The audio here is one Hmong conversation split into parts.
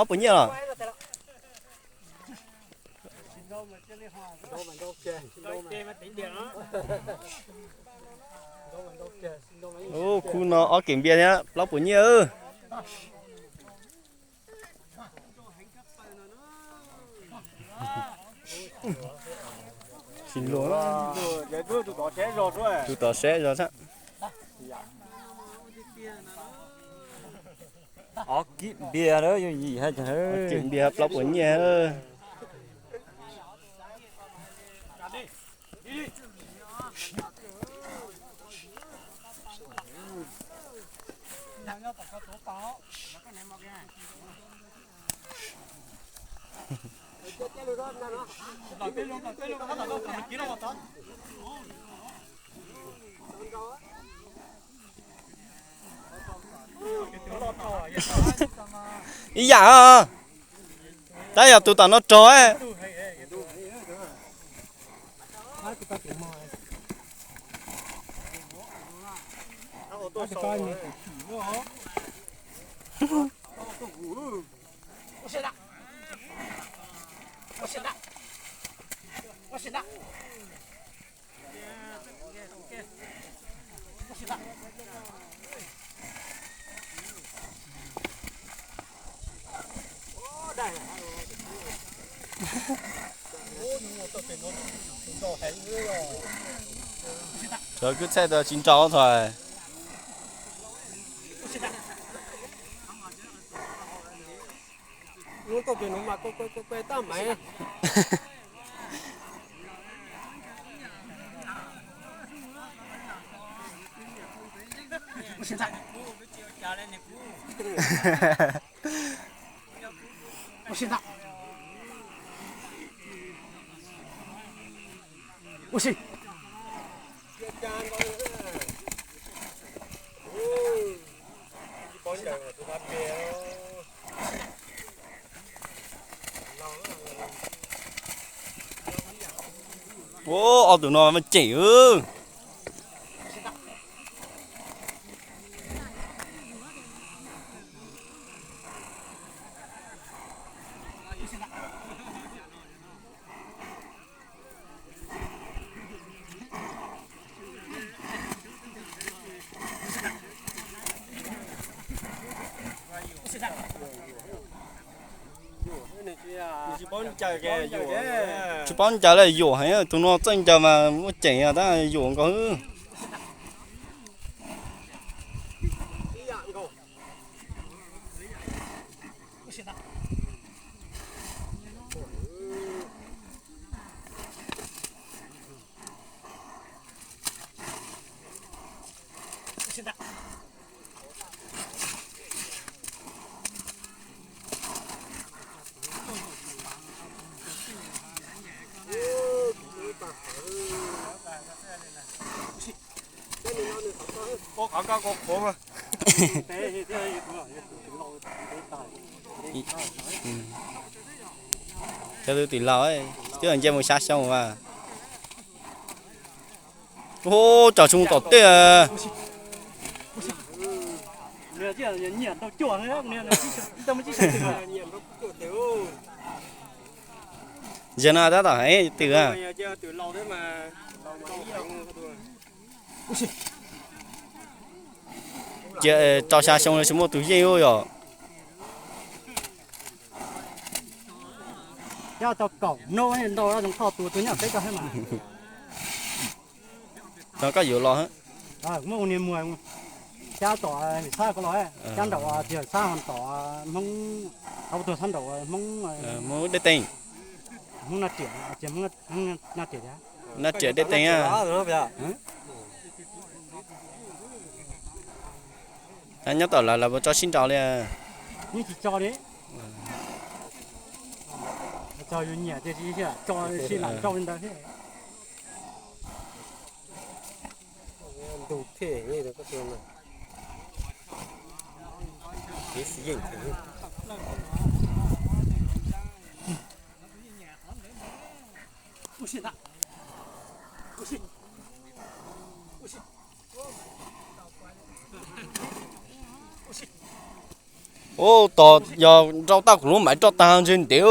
Ob puas nyiaj los? Ub, khub no ob kev npias thiab plaub puas nyiaj. Tsis luag, tus tod saib zog thiab. Ob kib npias na, yooj yim hais tias, ob kev npias plaub puas nyiaj. Ib yam, tab yog tus tom no rog. Cov kub txhaij tau tsis nrau tho. Ua, ob tug no mas ceem. Tsis paub ncaws li yuam heev, tus no txawj ncaws mas muaj ceem tab yuam nkaus. Cov tus tim laus twb nce mus xya xyoo mas. Hu, tsom tsis mus tom tej. Zaum no tab tom heev twm. Cia rau xya xyoo tsis muaj tus yeej ua yom. Cab tau kaum hnub ntau zoo koj tua tus nyob peb koj thiab mas. Koj yuav los, muaj ua niag muag cab tom Vim Xab koj los, cab nraum tiag Xab ho tom Hmoob, tau tus Xab nraum Hmoob, Hmoob Dej Teej, Hmoob Naj Riam, Hmoob Naj Riam tiag. Naj Riam Dej Teej. Nyob tom lawv, lawv puas tso sib nraus li? Yeej tsis tso li. Tso yus nyiam tiag, tso sib lam nrau li ntawd thiab. Ntu thiaj kev xis yeej. Ub, tos yog nrau tag kuv lub maiv roj tag ntshe ntev.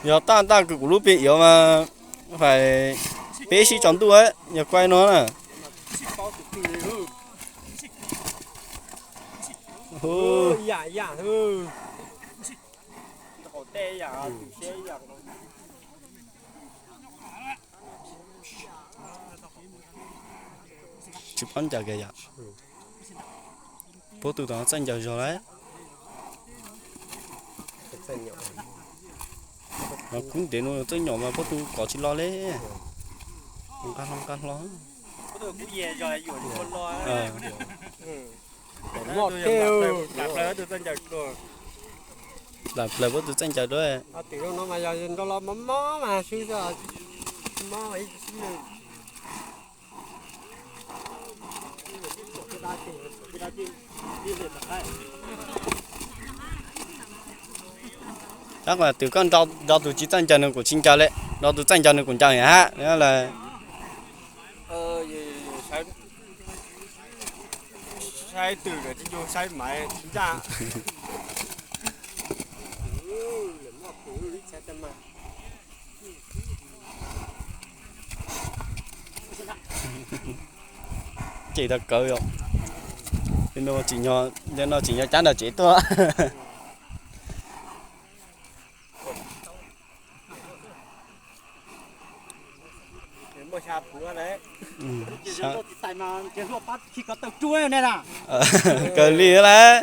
Yog tag tag kuv lub peb iav mas fais peb sib tsaus ntuj, yog kuaj no na. Tsis paub ncaws kiag yom. Puab tus tod txawj ncaws zog lawm. Kub ntev no txawj nyom mas puab tus kov tsis lo li. Nqaj hlo nqaj hlo. Plam plaws puab tus txawj ncaws dua. Tab twg koj nrau tus tsis txawj ncaws nws kuj tsis ncaws li, nrau tus txawj ncaws nws kuj ncaws hab. Saib twm tsis ncu saib maiv tsis ncaj. Ces tau kawg yom. Tej no tseem nyob cab nram tsev tuaj. Kawg li lawm.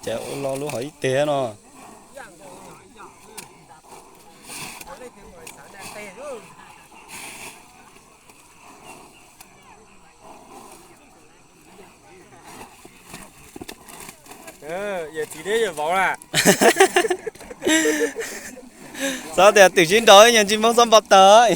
Ces ua lo lub hov ib teg no. Yawm txiv thiab yawm vauv na. Xav tias twm sib nraus ib nyuag ntsis Hmoob xob npo tawg.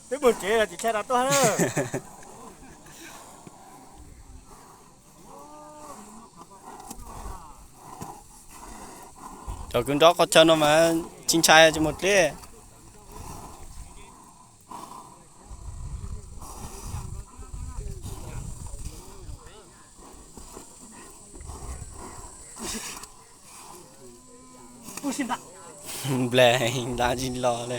Twb mus tsev los tsis tshaj tau tuaj. Cov kwv nrov qhov chaw no mas tsis ntshai tsis mus dleb. Nplaig nta tsis los li.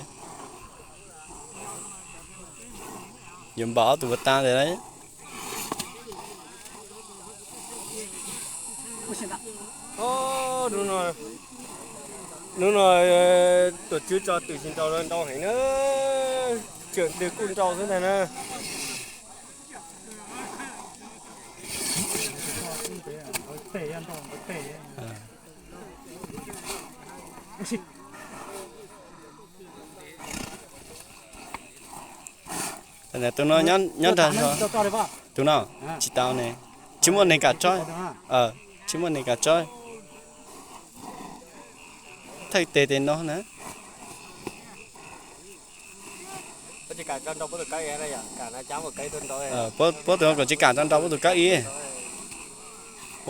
Yuav npam ob tug pas tas ntawd. Hnub no tuam tswv tso twm tsis nraus los nraus heev na. Tseem twg kuj nraus xwb ntag na. Tus no nyob nrag zog. Tus no tsis tau ne. Tsis muaj neeg kam tsob. Tsis muaj neeg kam tsob. Thawj tes tes no na. Puab tus no kuj tsis kam tso nrau puab tus kawb ib.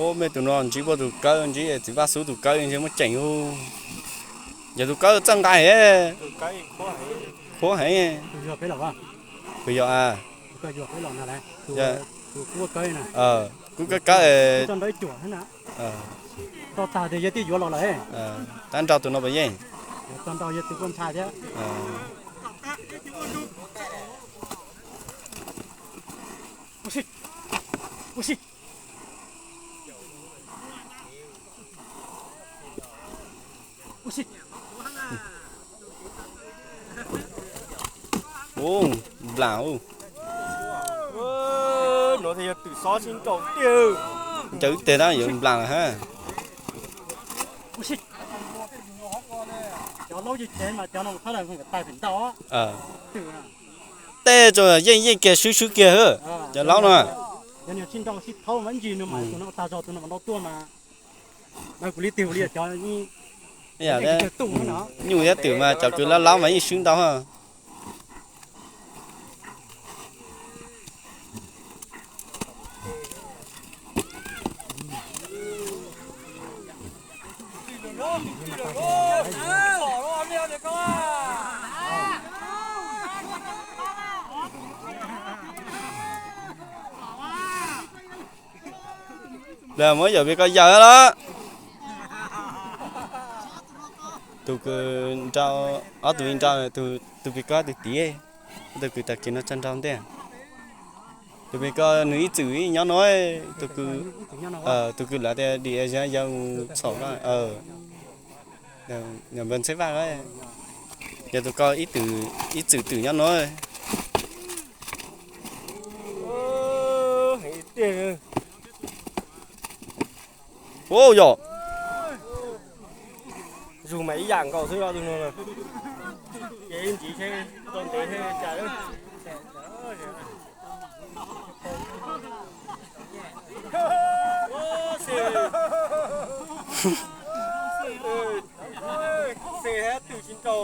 Ub, mej tus no ntsib puab tus kawb, ntsib txiv Vaj Xub tus kawb ntshe muaj ceem ub. Yog tus kawb txawj nqa, khuab heev. Kuv yog a, kuv kawb kawb, tab nrau tus no puas yeej. Ub, nplam ub. Ncaws ib teg tab yuav nplam lawm hab. Tej tsuas yeej yeej kiag swb swb kiag, cov laub no. Sib nrau sib thaub mas ib ntsis no mas tus no tag zog tus no mas nrau tuaj mas, kuv li twg li cov nyuj thiab twm mas cov kws laub laub mas yeej swb ntau. Muab yawm pes koj yawm lawm. Tus kws nrau, ob tug li nrau, tus pes koj tus tid, tus kws tag kis no tsa nrau ntej. Tus pes koj nws ib txwm nyob no, tus kws lawv tias dim yawg mus txhom, npawg Ntxheb Vaj, yog tus koj ib txwm twm nyob no. Ua yog, zus mas ib yam nkaus xwb os tus no. Ces ntsis thiab, tau ntev thiab cas. Xes thiab twm tsis nrau.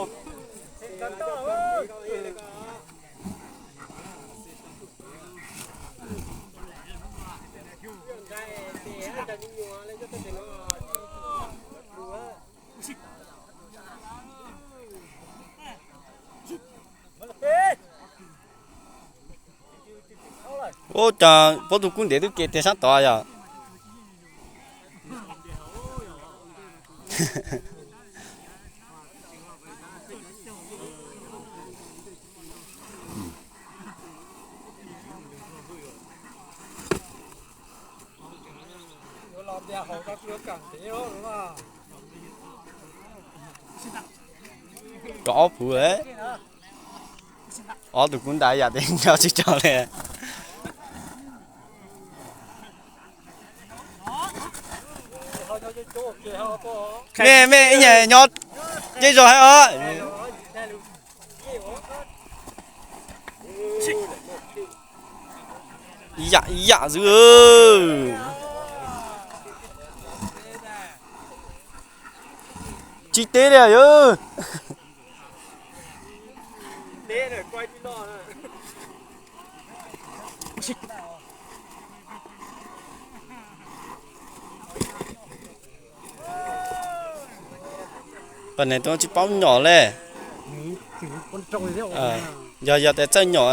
Ua cas puab tug kub ntev twb ke tiag sab tod yog. Rov ob puv, ob tug kub ntais yam tias nco tsis tau li. Mej, mej ib nyuag nyob tej zog hab os. Ib yam ib yam xwb. Tsis teb li yog. Poj niam tub tsis paub nyom li. Yog, yog tias txawj nyom,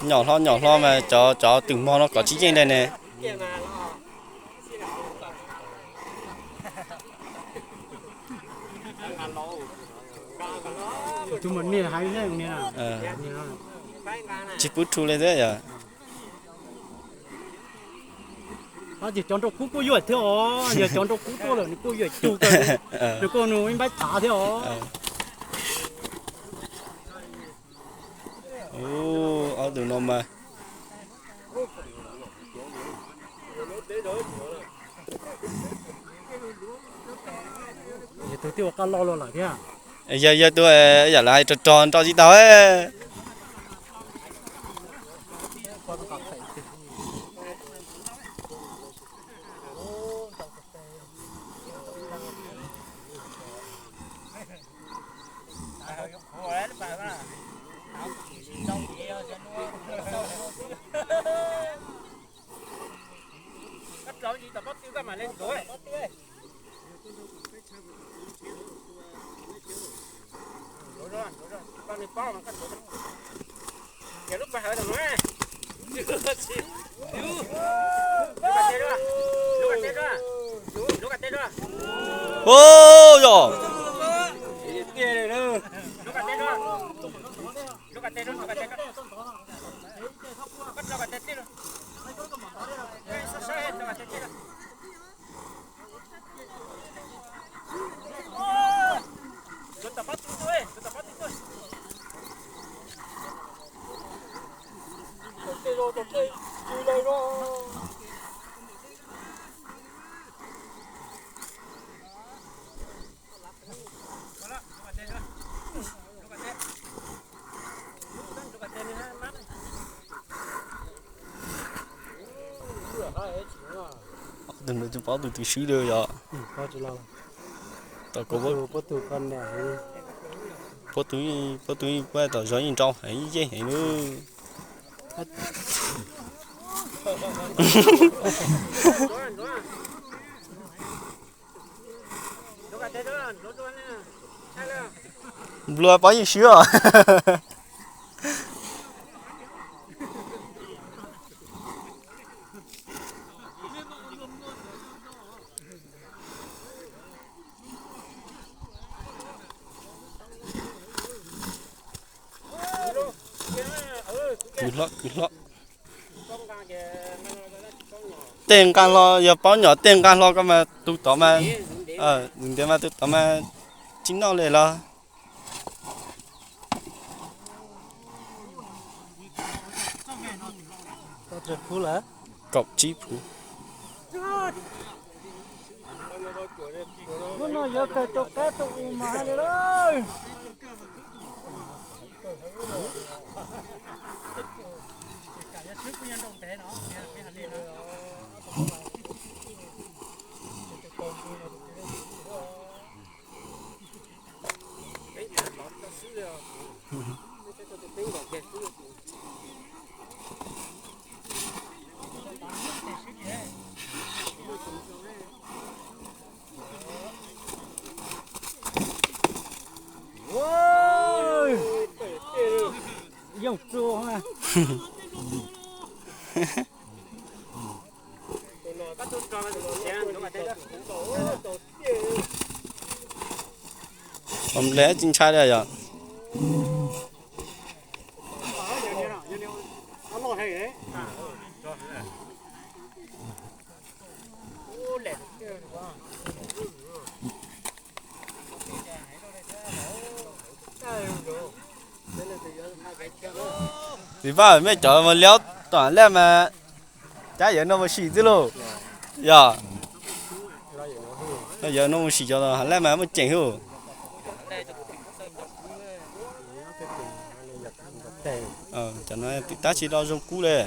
nyom hlo nyom hlo mas cov, cov twm mog no kov tsis yeej li ne. Tsis pub rhu li thiab yog. Ces cov nraub kub kuj yuam thiab os, yog cov nraub kub tuaj lawm nws kuj yuam cug kawg, nws kuj nws ib npaib thav thiab os. Ob tug no mas yog tus twb ua qab loj luaj lawm thiab. Yog, yog tus yam lawv hais rog rog nrau tsis tau. Ua yog. Tsis paub tus twg swb li yog. Tom kuv puab tus, puab tus puab tom zog yeej nrau heev yeej heev lub. Nplua paub yeej swb os. Kwv hlob, kwv hlob. Tej nqaj hlo yog paub nyom, tej nqaj hlo koj mas tus tod mas, ntiav mas tus tod mas tsis noj li los. Kaum tsib phuv. Hnub no yuav kawg rau qab rau u mas hais li lawm. Yooj txuj. Tsis ntshai li yog. Txiv Paj, mej cov mus liab tom laj mas cab yawg no mus sim xwb lauj. Yog, yawg no mus sim cov tom laj mas muaj ceem hwj. Cov no tab sis los zoo kub li.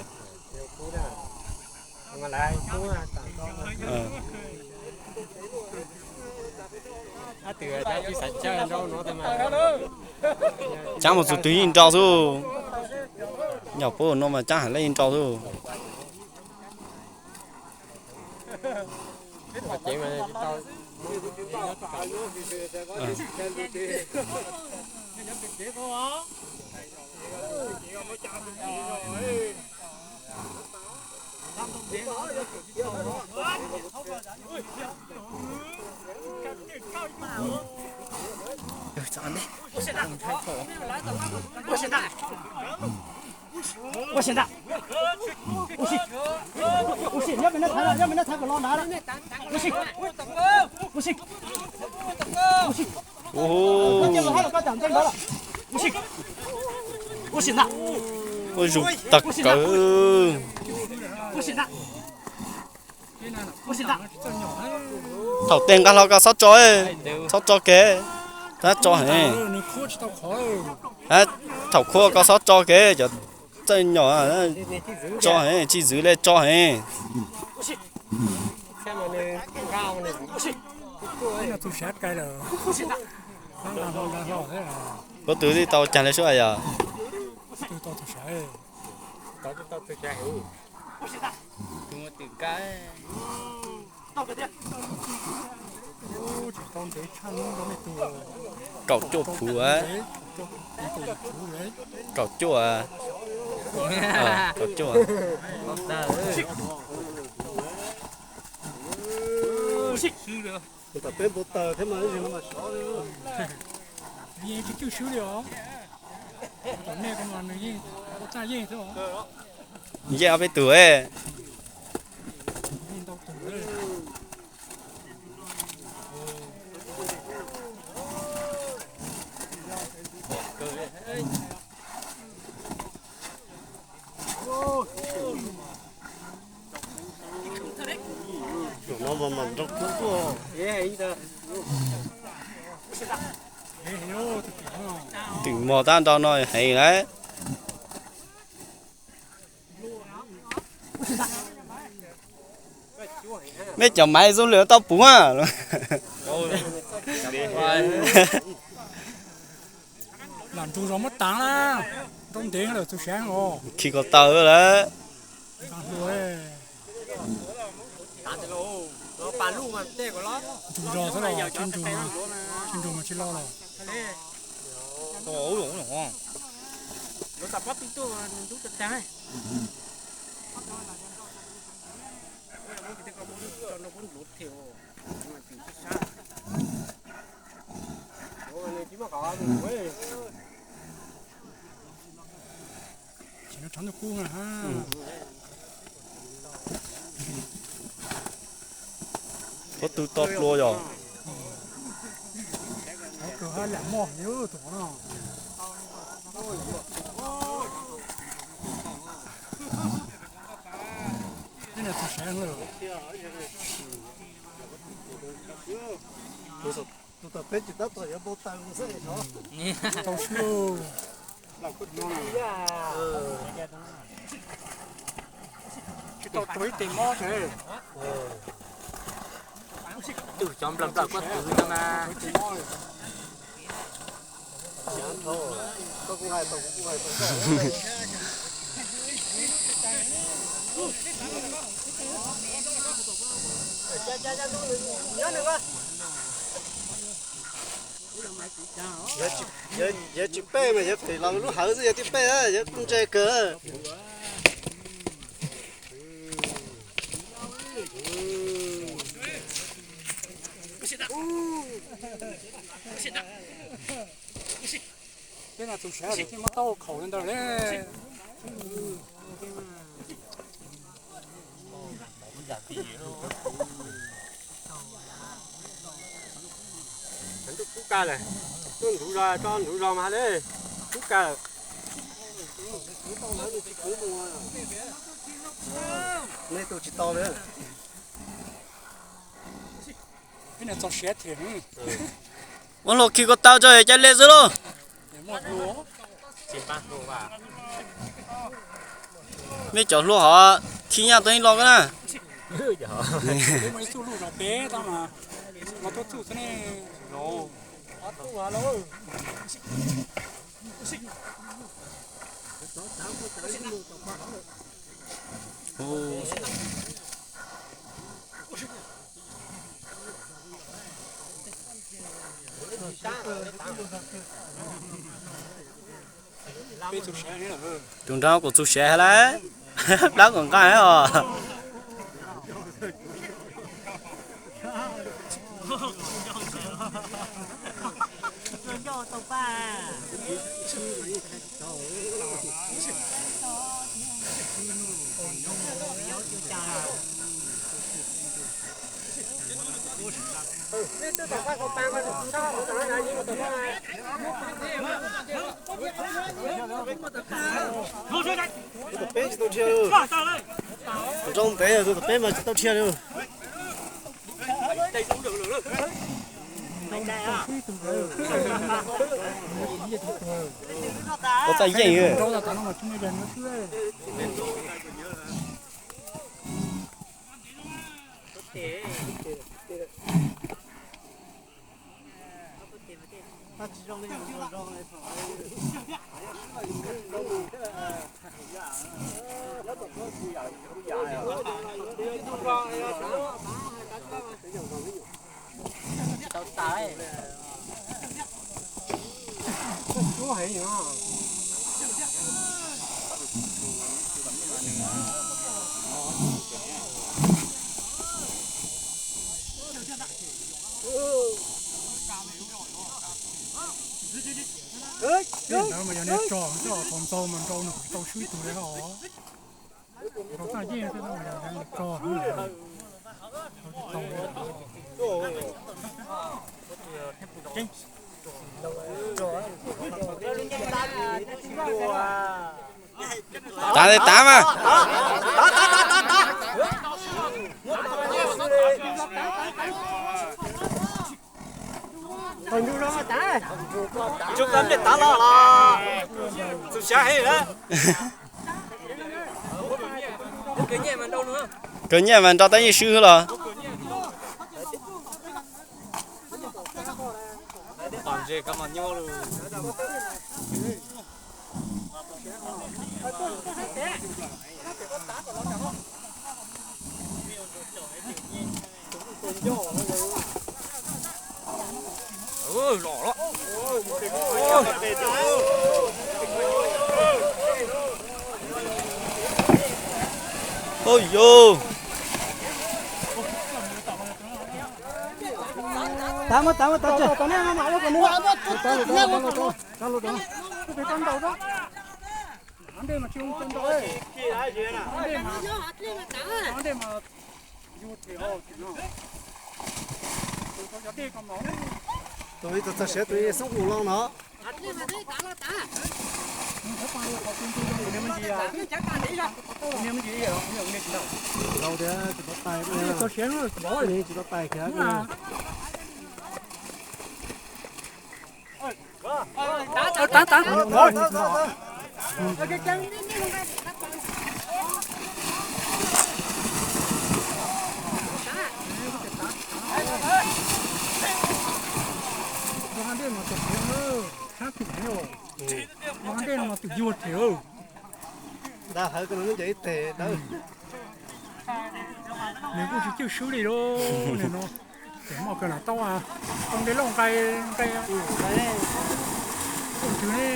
Cab mus txug twg yeej nrau xwb. Nyom puab no mas cab heev le yeej nrau xwb. Ua si, ua si, nyob pem no thaiv, nyob pem no thaiv kom los nrad. Ua si, ua si, ua si. Ua si, ua si ntag. Ua zus tag kawg. Ua si ntag. Thaum tej nqaj hlo koj txhob tso, txhob tso kev, tab tso heev. Thaum khuaj koj txhob tso kev, cov txawj nyom tso heev, tsis zwv li tso heev. Koj tus twb tau cag li sub yog. Kaum cuaj phuv, kaum cuaj, kaum cuaj. Yeej ob peb tug. Twm mos tab nrau no heev lawm. Mej cov maiv zoo li tau puv a. Lam nrug zos muab taav na, nrau ntev lawm txug saav os. Khi ko taw lawm. Nrug zos xwb los tsis nrug, tsis nrug mas tsis lo los. Tsis no rhav ntuj kub na. Pob tw to dlua yog. Kawg hab lam moj yus tus no. Tsis sav lawm. Tus tom peb tsis tab tom yuav npau taws xwb. Tau swb. Tsis tau rua ib tes mob tsev. Twb cov nplawm nplawm kuj twv no mas. Yawg tsis pej mas yawg pem los lub hawv xwb, yawg twb pej, yawg kuj ntse kawg. Peb no txus sav ces muab taub hau khaum li ntawd le. Ntuj kub kawg lawm, tuaj ntxuav zos tso ntxuav zos mas le, kub kawg. Nej tus tsis tau li. Ua luaj khi ko taw tso cai le xwb lauj. Nej cov hlua hov khi nyaj tau ib lo ko na. Tus nraug kuj txug sav lawm, dab kuj nqaij os. Tus tom peb tsis tau dhia li. Nrau ntev tus tom peb mas tsis tau dhia li. Ua txaj yeej. Ntawd mas yog niag tso, thaum ntxaug mas nrau nws tsis tau swb ib tug li os. Nrau txaj yeej xwb, tso. Tav, tav mas. Tsuas kov mej tav los los txug sav heev lawm. Kawg nyaj mas nrau tau yeej swb los. Tom ntses kab mas nyob lawm. Los los. Oj yus. Tav muab tav muab tav tse. Tus ib txog txog siav tus ib xoob mus loo no. Laus tias tsis tau tais, tsis tau tais kiag. Tav tav. Nta hawv ko no nws ncaws ib teg dawb. Nws kuj tsis cwj swb li lauj, nws no. Ces muaj kawg los tau tau nte lauj nqai nqai. Tus ne.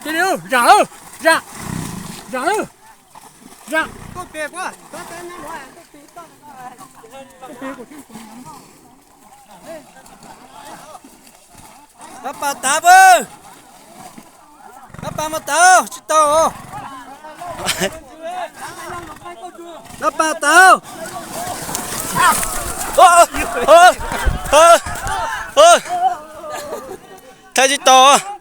Cia li, zam lawm, zam, zam lawm, zam. Pab pas tav pab, pab pas mas tav tsis tau. Pab pas tav. Thaij tsis tau.